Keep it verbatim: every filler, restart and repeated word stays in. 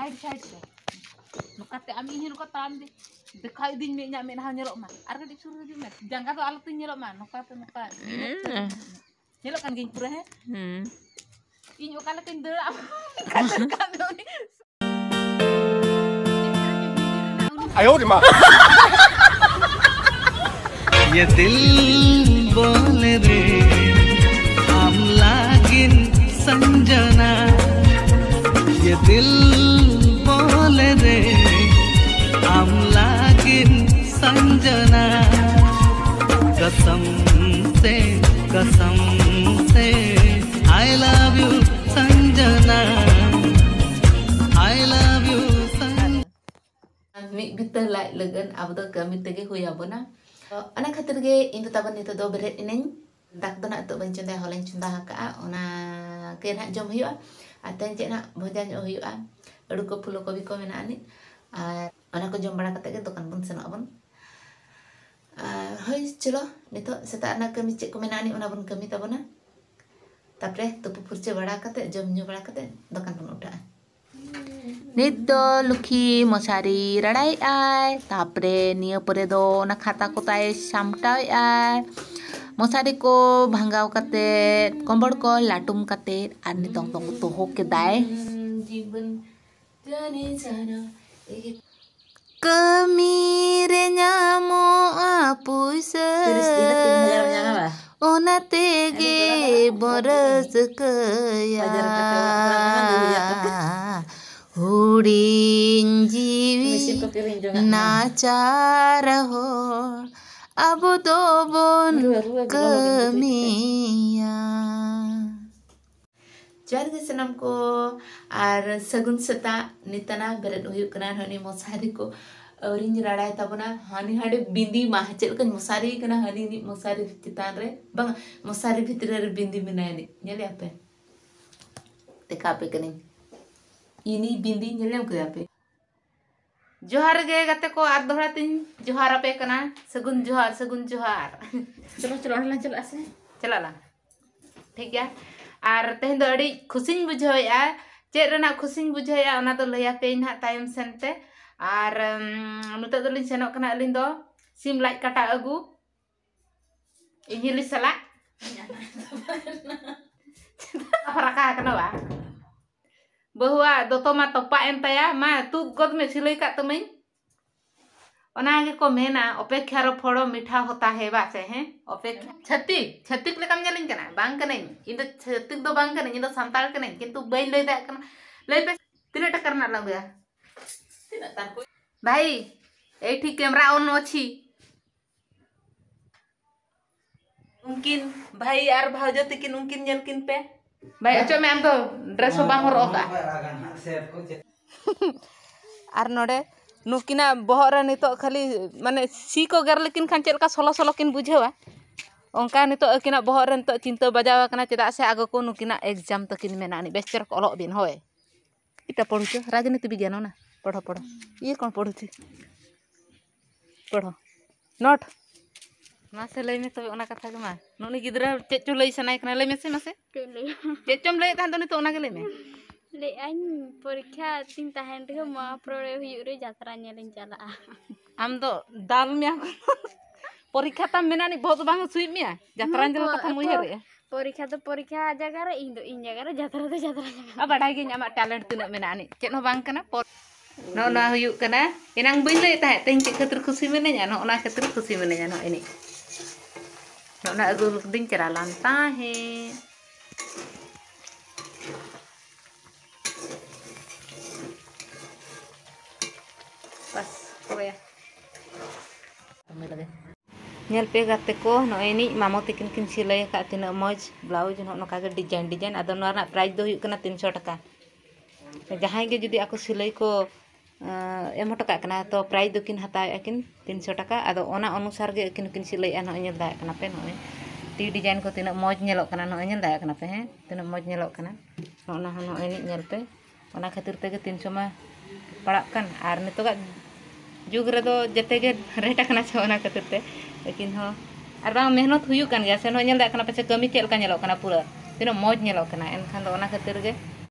Side side ᱛᱮ᱾ ᱱᱚᱝᱠᱟᱛᱮ ᱟᱢ ᱤᱧ ᱱᱚᱝᱠᱟ ᱛᱟᱲᱟᱢ ᱤᱫᱤ, ᱫᱮᱠᱷᱟᱣ ᱤᱫᱤᱧ ᱢᱮ, ᱤᱧᱟᱹᱜ ᱢᱮᱫᱦᱟ ᱧᱮᱞᱚᱜ ᱢᱟ᱾ ᱟᱨ ᱠᱟᱹᱴᱤᱡ ᱥᱩᱨ ᱦᱤᱡᱩᱜ ᱢᱮ, ᱡᱟᱸᱜᱟ ᱫᱚ ᱟᱞᱚ ᱛᱤᱧ ᱧᱮᱞᱚᱜ ᱢᱟ, ᱱᱚᱝᱠᱟᱛᱮ ᱱᱚᱝᱠᱟ᱾ ᱧᱮᱞᱚᱜ ᱠᱟᱱ ᱜᱤᱭᱟᱹᱧ ᱯᱩᱨᱟᱹ, ᱦᱮᱸ? ᱦᱩᱸ᱾ ᱤᱧ ᱚᱠᱟ ᱞᱮᱠᱟᱧ ᱫᱟᱹᱲᱟ, ᱚᱱᱠᱟ ᱫᱟᱹᱲ ᱠᱟᱜ ᱢᱮ ᱩᱱᱤ᱾ 哎呦我的妈！ ये दिल बोले रे, हम लागिन संजना। ये दिल बोले रे, हम लागिन संजना। कसम से, कसम से, I love you Sanjana. I love you Sanjana. ᱢᱤᱫ ᱵᱤᱛᱟᱹ ᱞᱟᱡ ᱞᱟᱹᱜᱤᱫ ᱟᱵᱚ ᱫᱚ ᱠᱟᱹᱢᱤ ᱛᱮᱜᱮ ᱦᱩᱭ ᱟᱵᱚᱱᱟ᱾ ᱚᱱᱟ ᱠᱷᱟᱹᱛᱤᱨ ᱜᱮ ᱤᱧ ᱫᱚ ᱛᱟᱵᱚᱱ ᱱᱤᱛᱚᱜ ᱫᱚ ᱵᱮᱨᱮᱫ ᱮᱱᱟᱹᱧ᱾ ᱫᱟᱠᱟ ᱫᱚ ᱱᱟᱜ ᱱᱤᱛᱚᱜ ᱵᱟᱹᱧ ᱪᱚᱸᱫᱟᱭᱟ, ᱦᱚᱞᱟᱧ ᱪᱚᱸᱫᱟ ᱟᱠᱟᱫᱼᱟ, ᱚᱱᱟ ᱜᱮ ᱱᱟᱜ ᱡᱚᱢ ᱦᱩᱭᱩᱜᱼᱟ᱾ ᱟᱨ ᱛᱮᱦᱮᱧ ᱪᱮᱫ ᱱᱟᱜ ᱵᱷᱚᱡᱟ ᱧᱚᱜ ᱦᱩᱭᱩᱜᱼᱟ, ᱟᱹᱲᱩ ᱠᱚ, ᱯᱷᱩᱞ ᱠᱚᱯᱤ ᱠᱚ ᱢᱮᱱᱟᱜ ᱟᱹᱱᱤᱡ᱾ ᱟᱨ ᱚᱱᱟ ᱠᱚ ᱡᱚᱢ ᱵᱟᱲᱟ ᱠᱟᱛᱮ ᱜᱮ ᱫᱚᱠᱟᱱ ᱵᱚᱱ ᱥᱮᱱᱚᱜ ᱟᱵᱚᱱ᱾ ᱟᱨ ᱦᱳᱭ, ᱪᱚᱞᱚ, ᱱᱤᱛᱚᱜ ᱥᱮᱛᱟᱜ ᱨᱮᱱᱟᱜ ᱠᱟᱹᱢᱤ ᱪᱮᱫ ᱠᱚ ᱢᱮᱱᱟᱜ ᱟᱹᱱᱤᱡ, ᱚᱱᱟ ᱵᱚᱱ ᱠᱟᱹᱢᱤ ᱛᱟᱵᱚᱱᱟ᱾ ᱛᱟᱯᱚᱨᱮ ᱛᱩᱯᱩ ᱯᱷᱩᱨᱪᱟᱹ ᱵᱟᱲᱟ ᱠᱟᱛᱮ, ᱡᱚᱢ ᱧᱩ ᱵᱟᱲᱟ ᱠᱟᱛᱮ ᱫᱚᱠᱟᱱ ᱵᱚᱱ ᱩᱴᱷᱟᱹᱜᱼᱟ᱾ ᱱᱤᱛ ᱫᱚ ᱞᱩᱠᱷᱤ ᱢᱚᱥᱟᱨᱤ ᱨᱟᱲᱟᱭᱮᱫ ᱟᱭ, ᱛᱟᱯᱚᱨᱮ ᱱᱤᱭᱟᱹ ᱯᱚᱨᱮ ᱫᱚ ᱚᱱᱟ ᱠᱷᱟᱛᱟ ᱠᱚᱛᱟᱭ ᱥᱟᱢᱴᱟᱣᱮᱫ ᱟᱭ᱾ ᱢᱚᱥᱟᱨᱤ ᱠᱚ ᱵᱷᱟᱸᱜᱟᱣ ᱠᱟᱛᱮ, ᱠᱚᱢᱵᱚᱲ ᱠᱚ ᱞᱟᱹᱴᱩᱢ ᱠᱟᱛᱮ, ᱟᱨ ᱱᱤᱛᱚᱝ ᱫᱚ ᱫᱚᱦᱚ ᱠᱮᱫᱟᱭ᱾ ᱡᱤᱵᱚᱱ ᱡᱟᱱᱮ ᱡᱟᱱᱟ ᱮ ᱠᱟᱹᱢᱤ ᱨᱮ ᱧᱟᱢᱚᱜᱼᱟ ᱯᱩᱭᱥᱟᱹ, ᱛᱤᱨᱤᱥ ᱫᱤᱱ ᱨᱮ ᱛᱤᱱ ᱦᱟᱡᱟᱨ ᱮᱢ ᱧᱟᱢᱟ ᱵᱟ? ᱚᱱᱟ ᱛᱮᱜᱮ ᱵᱚᱱ ᱨᱟᱹᱥᱠᱟᱹᱭᱟ᱾ ᱵᱟᱡᱟᱨ ᱨᱮ ᱠᱟᱛᱮ ᱚᱲᱟᱜ ᱠᱚᱨᱮ ᱢᱮᱱᱟᱜ ᱫᱩ ᱦᱟᱡᱟᱨ ᱴᱟᱠᱟ᱾ ᱦᱩᱰᱤᱧ ᱡᱤᱣᱤ ᱢᱮᱥᱤᱱ ᱠᱚ ᱠᱤᱨᱤᱧ ᱡᱚᱝᱟᱜ ᱢᱮ᱾ ᱱᱟᱪᱟᱨ ᱦᱚᱲ ᱟᱵᱚ ᱫᱚᱵᱚᱱ ᱨᱩᱣᱟᱹ, ᱨᱩᱣᱟᱹ ᱜᱮ ᱞᱚᱞᱚ ᱜᱮᱧ ᱵᱩᱡᱷᱟᱹᱣᱮᱫ ᱛᱮ᱾ ᱠᱟᱹᱢᱤᱭᱟ᱾ ᱡᱚᱦᱟᱨ ᱜᱮ ᱥᱟᱱᱟᱢ ᱠᱚ, ᱟᱨ ᱥᱟᱹᱜᱩᱱ ᱥᱮᱛᱟᱜ᱾ ᱱᱤᱛᱟᱱᱟ ᱵᱮᱨᱮᱫ ᱦᱩᱭᱩᱜ ᱠᱟᱱᱟ, ᱱᱚᱜᱼᱚᱭ ᱢᱚᱥᱟᱨᱤ ᱠᱚ ᱟᱹᱣᱨᱤᱧ ᱨᱟᱲᱟᱭ ᱛᱟᱵᱚᱱᱟ᱾ ᱦᱟᱹᱱᱤ ᱦᱟᱸᱰᱮ ᱵᱤᱸᱫᱤ ᱢᱟ, ᱪᱮᱫ ᱞᱮᱠᱟᱧ ᱢᱚᱥᱟᱨᱤ ᱠᱟᱱᱟ, ᱦᱟᱹᱱᱤ ᱱᱤᱡ ᱢᱚᱥᱟᱨᱤ ᱪᱮᱛᱟᱱ ᱨᱮ, ᱵᱟᱝ, ᱢᱚᱥᱟᱨᱤ ᱵᱷᱤᱛᱨᱤ ᱨᱮ ᱵᱤᱸᱫᱤ ᱢᱮᱱᱟᱭᱟ ᱱᱤᱡ, ᱧᱮᱞᱮᱭᱟ ᱯᱮ, ᱫᱮᱠᱷᱟᱣ ᱟᱯᱮ ᱠᱟᱹᱱᱟᱹᱧ᱾ ᱤᱱᱤ ᱵᱤᱸᱫᱤ ᱧᱮᱞ ᱧᱟᱢ ᱠᱮᱫᱟ ᱯᱮ? ᱡᱚᱦᱟᱨ ᱜᱮ ᱜᱟᱛᱮ ᱠᱚ, ᱟᱨ ᱫᱚᱦᱲᱟ ᱛᱤᱧ ᱡᱚᱦᱟᱨ ᱟᱯᱮ ᱠᱟᱱᱟ᱾ ᱥᱟᱹᱜᱩᱱ ᱡᱚᱦᱟᱨ, ᱥᱟᱹᱜᱩᱱ ᱡᱚᱦᱟᱨ᱾ ᱪᱚᱞᱚ, ᱪᱚᱞᱚ, ᱚᱸᱰᱮ ᱞᱟᱝ ᱪᱟᱞᱟᱜᱼᱟ ᱥᱮ? ᱪᱟᱞᱟᱜ ᱞᱟᱝ᱾ ᱴᱷᱤᱠ ᱜᱮᱭᱟ᱾ ᱟᱨ ᱛᱮᱦᱮᱧ ᱫᱚ ᱟᱹᱰᱤ ᱠᱷᱩᱥᱤᱧ ᱵᱩᱡᱷᱟᱹᱣᱮᱫᱼᱟ, ᱪᱮᱫ ᱨᱮᱱᱟᱜ ᱠᱷᱩᱥᱤᱧ ᱵᱩᱡᱷᱟᱹᱣᱮᱫᱼᱟ, ᱚᱱᱟ ᱫᱚ ᱞᱟᱹᱭᱟᱯᱮᱭᱟᱹᱧ ᱱᱟᱦᱟᱜ ᱛᱟᱭᱚᱢ ᱥᱮᱱᱛᱮ᱾ ᱟᱨ ᱩᱢ, ᱱᱤᱛᱚᱜ ᱫᱚᱞᱤᱧ ᱥᱮᱱᱚᱜ ᱠᱟᱱᱟ ᱟᱹᱞᱤᱧ ᱫᱚ ᱥᱤᱢ ᱞᱟᱡ ᱠᱟᱴᱟ ᱟᱹᱜᱩ᱾ ᱤᱧ ᱦᱤᱞᱤ ᱥᱟᱞᱟᱜ ᱨᱟᱠᱟ ᱟᱠᱟᱱᱟ ᱵᱟ᱾ ᱵᱟᱹᱦᱩᱣᱟᱜ ᱫᱚᱛᱚ ᱢᱟ ᱛᱚᱯᱟᱜ ᱮᱱ ᱛᱟᱭᱟ᱾ ᱢᱟ ᱛᱩᱫ ᱜᱚᱫ ᱢᱮ, ᱥᱤᱞᱟᱹᱭ ᱠᱟᱜ ᱛᱟᱢᱟᱹᱧ᱾ ᱚᱱᱟ ᱜᱮᱠᱚ ᱢᱮᱱᱟ, ᱚᱯᱮᱠᱷᱟ ᱨᱮ ᱯᱷᱚᱲᱚ ᱢᱤᱴᱷᱟ ᱦᱚᱛᱟ ᱦᱮ ᱵᱟ ᱥᱮ, ᱦᱮᱸ? ᱚᱯᱮᱠᱷᱟ᱾ ᱪᱷᱟᱹᱛᱤᱠ, ᱪᱷᱟᱹᱛᱤᱠ ᱞᱮᱠᱟᱢ ᱧᱮᱞᱤᱧ ᱠᱟᱱᱟ? ᱵᱟᱝ ᱠᱟᱹᱱᱟᱹᱧ, ᱤᱧ ᱫᱚ ᱪᱷᱟᱹᱛᱤᱠ ᱫᱚ ᱵᱟᱝ ᱠᱟᱹᱱᱟᱹᱧ, ᱤᱧ ᱫᱚ ᱥᱟᱱᱛᱟᱲ ᱠᱟᱹᱱᱟᱹᱧ, ᱠᱤᱱᱛᱩ ᱵᱟᱹᱧ ᱞᱟᱹᱭ ᱫᱟᱲᱮᱭᱟᱜ ᱠᱟᱱᱟ᱾ ᱞᱟᱹᱭ ᱯᱮ, ᱛᱤᱱᱟᱹᱜ ᱴᱟᱠᱟ ᱨᱮᱱᱟᱜ ᱞᱟᱝ ᱟᱹᱜᱩᱭᱟ? ᱛᱤᱱᱟᱹᱜ ᱛᱟᱨ ᱠᱚ? ᱵᱷᱟᱭ, ᱮᱭᱴᱷᱤ ᱠᱮᱢᱨᱟ ᱚᱱ ᱚᱪᱷᱤ᱾ ᱩᱱᱠᱤᱱ ᱵᱷᱟᱭ ᱟᱨ ᱵᱷᱟᱣᱡᱟᱹ ᱛᱤᱠᱤᱱ, ᱩᱱᱠᱤᱱ ᱧᱮᱞ ᱠᱤᱱ ᱯᱮ᱾ ᱵᱷᱟᱭ, ᱚᱪᱚᱜ ᱢᱮ, ᱟᱢ ᱫᱚ ᱰᱨᱮᱥ ᱦᱚᱸ ᱵᱟᱢ ᱦᱚᱨᱚᱜ ᱟᱠᱟᱫ᱾ ᱟᱨ ᱱᱚᱰᱮ ᱱᱩᱠᱤᱱᱟᱜ ᱵᱚᱦᱚᱜ ᱨᱮ ᱱᱤᱛᱚᱜ ᱠᱷᱟᱹᱞᱤ ᱢᱟᱱᱮ ᱥᱤ ᱠᱚ ᱜᱮᱨ ᱞᱮᱠᱤᱱ ᱠᱷᱟᱱ ᱪᱮᱫ ᱞᱮᱠᱟ ᱥᱚᱞᱚ ᱥᱚᱞᱚ ᱠᱤᱱ ᱵᱩᱡᱷᱟᱹᱣᱟ, ᱚᱱᱠᱟ ᱱᱤᱛᱚᱜ ᱟᱹᱠᱤᱱᱟᱜ ᱵᱚᱦᱚᱜ ᱨᱮ ᱱᱤᱛᱚᱜ ᱪᱤᱱᱛᱟᱹ ᱵᱟᱡᱟᱣ ᱟᱠᱟᱱᱟ, ᱪᱮᱫᱟᱜ ᱥᱮ ᱟᱜᱚ ᱠᱚ ᱱᱩᱠᱤᱱᱟᱜ ᱮᱠᱡᱟᱢ ᱛᱟᱹᱠᱤᱱ ᱢᱮᱱᱟᱜ ᱟᱹᱱᱤᱡ᱾ ᱵᱮᱥ ᱪᱮᱦᱨᱟ ᱠᱚ ᱚᱞᱚᱜ ᱵᱤᱱ, ᱦᱳᱭ᱾ ᱮᱴᱟ ᱯᱚᱲᱦᱩᱪᱚ, ᱨᱟᱡᱽᱱᱤᱛᱤ ᱵᱤᱜᱽᱜᱟᱱ ᱚᱱᱟ ᱯᱚᱲᱦᱚ, ᱯᱚᱲᱦᱚ᱾ ᱤᱭᱟᱹ ᱠᱚᱬ ᱯᱚᱲᱦᱩᱪᱚ? ᱯᱚᱲᱦᱚ᱾ ᱱᱚᱴ᱾ ᱢᱟᱥᱮ ᱞᱟᱹᱭ ᱢᱮ ᱛᱚᱵᱮ ᱚᱱᱟ ᱠᱟᱛᱷᱟ ᱜᱮ ᱢᱟ᱾ ᱱᱩᱱᱤ ᱜᱤᱫᱽᱨᱟᱹ ᱪᱮᱫ ᱪᱚ ᱞᱟᱹᱭ ᱥᱟᱱᱟᱭᱮ ᱠᱟᱱᱟ, ᱞᱟᱹᱭ ᱢᱮᱥᱮ ᱢᱟᱥᱮ᱾ ᱪᱮᱫ ᱞᱟᱹᱭᱟ? ᱪᱮᱫ ᱪᱚᱢ ᱞᱟᱹᱭᱮᱫ ᱛᱟᱦᱮᱸᱫ ᱫᱚ ᱱᱤᱛᱚᱜ ᱚᱱᱟ ᱜᱮ ᱞᱟᱹᱭ ᱢᱮ᱾ ᱞᱟᱹᱭᱮᱫ ᱟᱹᱧ ᱯᱚᱨᱤᱠᱠᱷᱟ ᱛᱤᱧ ᱛᱟᱦᱮᱱ ᱨᱮᱦᱚᱸ ᱢᱚᱦᱟᱯᱨᱚᱞᱚᱭ ᱦᱩᱭᱩᱜ ᱨᱮ ᱡᱟᱛᱨᱟ ᱧᱮᱞᱤᱧ ᱪᱟᱞᱟᱜᱼᱟ᱾ ᱟᱢ ᱫᱚ ᱫᱟᱞ ᱢᱮᱭᱟ ᱠᱚ᱾ ᱯᱚᱨᱤᱠᱠᱷᱟ ᱛᱟᱢ ᱢᱮᱱᱟᱜ ᱟᱹᱱᱤᱡ ᱵᱚᱦᱚᱜ ᱫᱚ ᱵᱟᱝ ᱦᱟᱹᱥᱩᱭᱮᱫ ᱢᱮᱭᱟ? ᱡᱟᱛᱨᱟ ᱧᱮᱞ ᱠᱟᱛᱷᱟᱢ ᱩᱭᱦᱟᱹᱨᱮᱜᱼᱟ? ᱯᱚᱨᱤᱠᱠᱷᱟ ᱫᱚ ᱯᱚᱨᱤᱠᱠᱷᱟ ᱡᱟᱭᱜᱟ ᱨᱮ, ᱤᱧ ᱫᱚ ᱤᱧ ᱡᱟᱭᱜᱟ ᱨᱮ, ᱡᱟᱛᱨᱟ ᱫᱚ ᱡᱟᱛᱨᱟ ᱡᱟᱭᱜᱟ ᱨᱮ᱾ ᱟᱨ ᱵᱟᱰᱟᱭ ᱜᱤᱭᱟᱹᱧ ᱟᱢᱟᱜ talent ᱛᱤᱱᱟᱹᱜ ᱢᱮᱱᱟᱜ ᱟᱹᱱᱤᱡ, ᱪᱮᱫ ᱦᱚᱸ ᱵᱟᱝ ᱠᱟᱱᱟ᱾ ᱯᱚᱨ-, ᱱᱚᱜᱼᱚ ᱱᱚᱣᱟ ᱦᱩᱭᱩᱜ ᱠᱟᱱᱟ, ᱮᱱᱟᱝ ᱵᱟᱹᱧ ᱞᱟᱹᱭᱮᱫ ᱛᱟᱦᱮᱸᱫ ᱛᱮᱦᱮᱧ ᱪᱮᱫ ᱠᱷᱟᱹᱛᱤᱨ ᱠᱷᱩᱥᱤ ᱢᱤᱱᱟᱹᱧᱟ, ᱱᱚᱜᱼᱚ ᱱᱟ ᱠᱷᱟᱹᱛᱤᱨ ᱠᱷᱩᱥᱤ ᱢᱤᱱᱟᱹᱧᱟ᱾ ᱱᱚᱜᱼᱚᱭ ᱱᱤᱡ ᱱᱚᱜᱼᱚ ᱱᱟ ᱟᱹᱜᱩ ᱞᱤᱫᱤᱧ ᱪᱟᱞᱟᱣ ᱞᱮᱱ ᱛᱟᱦᱮᱸᱫ᱾ ᱵᱟᱥ, ᱦᱳᱭᱟ᱾ ᱧᱮᱞ ᱯᱮ ᱜᱟᱛᱮ ᱠᱚ, ᱱᱚᱜᱼᱚᱭ ᱱᱤᱡ ᱢᱟᱢᱚ ᱛᱟᱹᱠᱤᱱ ᱠᱤᱱ ᱥᱤᱞᱟᱹᱭ ᱟᱠᱟᱫ, ᱛᱤᱱᱟᱹᱜ ᱢᱚᱡᱽ blouse, ᱱᱚᱜᱼᱚ ᱱᱚᱝᱠᱟ ᱜᱮ design design᱾ ᱟᱫᱚ ᱱᱚᱣᱟ ᱨᱮᱱᱟᱜ price ᱫᱚ ᱦᱩᱭᱩᱜ ᱠᱟᱱᱟ ᱛᱤᱱᱥᱚ ᱴᱟᱠᱟ᱾ ᱡᱟᱦᱟᱸᱭ ᱜᱮ ᱡᱩᱫᱤ ᱟᱠᱚ ᱥᱤᱞᱟᱹᱭ ᱠᱚ, ᱟᱸ, ᱮᱢ ᱦᱚᱴᱚ ᱠᱟᱜ ᱠᱟᱱᱟ, ᱛᱚ price ᱫᱚᱠᱤᱱ ᱦᱟᱛᱟᱣᱮᱫᱼᱟ ᱠᱤᱱ ᱛᱤᱱᱥᱚ ᱴᱟᱠᱟ᱾ ᱟᱫᱚ ᱚᱱᱟ ᱚᱱᱩᱥᱟᱨ ᱜᱮ ᱟᱹᱠᱤᱱ ᱦᱚᱸᱠᱤᱱ ᱥᱤᱞᱟᱹᱭᱮᱫᱼᱟ᱾ ᱱᱚᱜᱼᱚᱭ ᱧᱮᱞ ᱫᱟᱲᱮᱭᱟᱜ ᱠᱟᱱᱟ ᱯᱮ, ᱱᱚᱜᱼᱚᱭ ᱛᱤ design ᱠᱚ ᱛᱤᱱᱟᱹᱜ ᱢᱚᱡᱽ ᱧᱮᱞᱚᱜ ᱠᱟᱱᱟ, ᱱᱚᱜᱼᱚᱭ ᱧᱮᱞ ᱫᱟᱲᱮᱭᱟᱜ ᱠᱟᱱᱟ ᱯᱮ, ᱦᱮᱸ, ᱛᱤᱱᱟᱹᱜ ᱢᱚᱡᱽ ᱧᱮᱞᱚᱜ ᱠᱟᱱᱟ᱾ ᱱᱚᱜᱼᱚ ᱱᱟ ᱦᱚᱸ ᱱᱚᱜᱼᱚᱭ ᱱᱤᱡ ᱧᱮᱞ ᱯᱮ, ᱚᱱᱟ ᱠᱷᱟᱹᱛᱤᱨ ᱛᱮᱜᱮ ᱛᱤᱱᱥᱚ ᱢᱟ ᱯᱟᱲᱟᱜ ᱠᱟᱱ᱾ ᱟᱨ ᱱᱤᱛᱚᱜᱟᱜ ᱡᱩᱜᱽ ᱨᱮᱫᱚ ᱡᱮᱛᱮ ᱜᱮ rate ᱟᱠᱟᱱᱟ ᱥᱮ, ᱚᱱᱟ ᱠᱷᱟᱹᱛᱤᱨ ᱛᱮ᱾ ᱞᱮᱠᱤᱱ ᱦᱚᱸ ᱟᱨ ᱵᱟᱝ ᱢᱮᱦᱱᱚᱛ ᱦᱩᱭᱩᱜ ᱠᱟᱱ ᱜᱮᱭᱟ ᱥᱮ, ᱱᱚᱜᱼᱚᱭ ᱧᱮᱞ ᱫᱟᱲᱮᱭᱟᱜ ᱠᱟᱱᱟ ᱯᱮ ᱥᱮ, ᱠᱟᱹᱢᱤ ᱪᱮᱫ ᱞᱮᱠᱟ ᱧᱮᱞᱚᱜ ᱠᱟᱱᱟ, ᱯᱩᱨᱟᱹ ᱛᱤᱱᱟᱹᱜ ᱢᱚᱡᱽ ᱧᱮᱞᱚᱜ ᱠᱟᱱᱟ᱾ ᱮᱱᱠᱷᱟᱱ ᱫᱚ ᱚᱱᱟ ᱠᱷᱟᱹᱛᱤᱨ ᱜᱮ